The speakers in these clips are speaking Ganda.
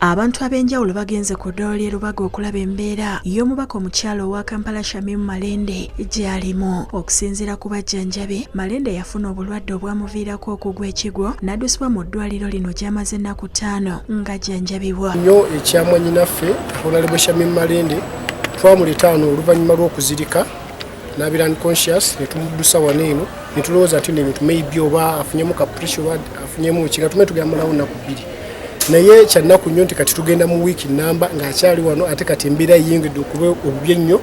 Abantu ab'enjawulo bagenze ku ddwaliro ly'e Lubaga okulaba embeera y'omubaka omukyala owa Kampala Shamim Malende gy'alimu. Okusinziira ku bajjanjabi, Malende yafuna obulwadde obwamuviirako okugwa ekigwo n'addusibwa mu ddwaliro lino gy'amaze ennaku 5 ng'ajjanjabibwa. Nnyo ekya mwannyinaffe Honorable Shamim Malende, twamuleeta wano oluvannyuma lw'okuzirika n'abeera unconscious ne tumuddusa wano eno ne tulowooza nti nebintu maybe oba afunyemu ka pressure oba afunyemu ki nga tume tugenda mulawo nnaku 2, naye kyannaku nnyo nti kati tugenda mu wiiki namba ng'akyali wano, ate kati embeera yeyongedde okuba obubi ennyo,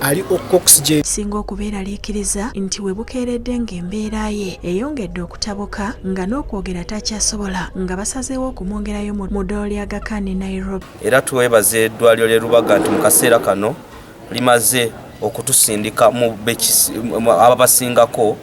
ali oxygen. Singa okubeeraliikiriza nti we bukeeredde ng'embeera ye eyongedde okutabuka nga n'okwogera takyasobola, nga basazeewo okumwongerayo mu ddwaliro lya Aga Khan e Nairobi. Era twebaza eddwaliro ly'e Lubaga nti mu kaseera kano limaze okutusindika mu ababasingako,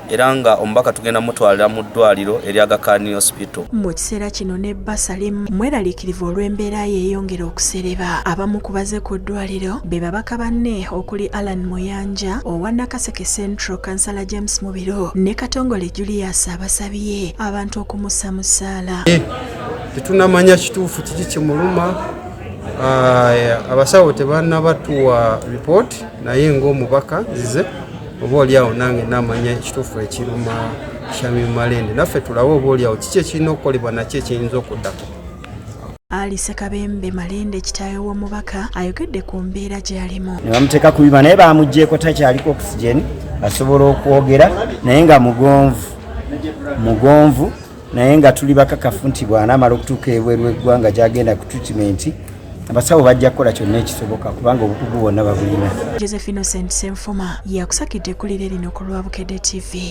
era nga omubaka tugenda mutwalira mu ddwaliro erya Aga Khan Hospital. Mu kiseera kino ne bba Salim mweraliikirivu olw'embeera ye eyongera okusereba. Abamu ku baze ku ddwaliro be babaka banne okuli Allan Muyanja owa Nakaseke Central, Kansala James Mubiru ne Katongole Julius, abasabye abantu okumussa mu ssaala. Tetunamanya kituufu kiki kimuluma. Abasawo tebannabatuwa report, naye ng'omubaka nzize oba oliawo nange namanya ekituufu ekiruma Shamim Malende, naffe tulabe oba oliawo kiki ekirina okukolebwa nakyo ekiyinza okuddako. Ali Sekabembe Malende, kitaawe w'omubaka, ayogedde ku mbeera gy'alimu. Ne bamuteeka ku bima, naye bamuggyeko, takyaliko oxygen, asobola okwogera naye nga mugonvu mugonvu, naye nga tuli bakakafu nti bw'anaamala okutuuka ebweru w'eggwanga gy'agenda ku treatment, abasawo bajja kukola kyonna ekisoboka kubanga obukugu bwonna babulina. Josephine Innocent Senfuma yakusakidde eggulire lino ku lwa Bukedde TV.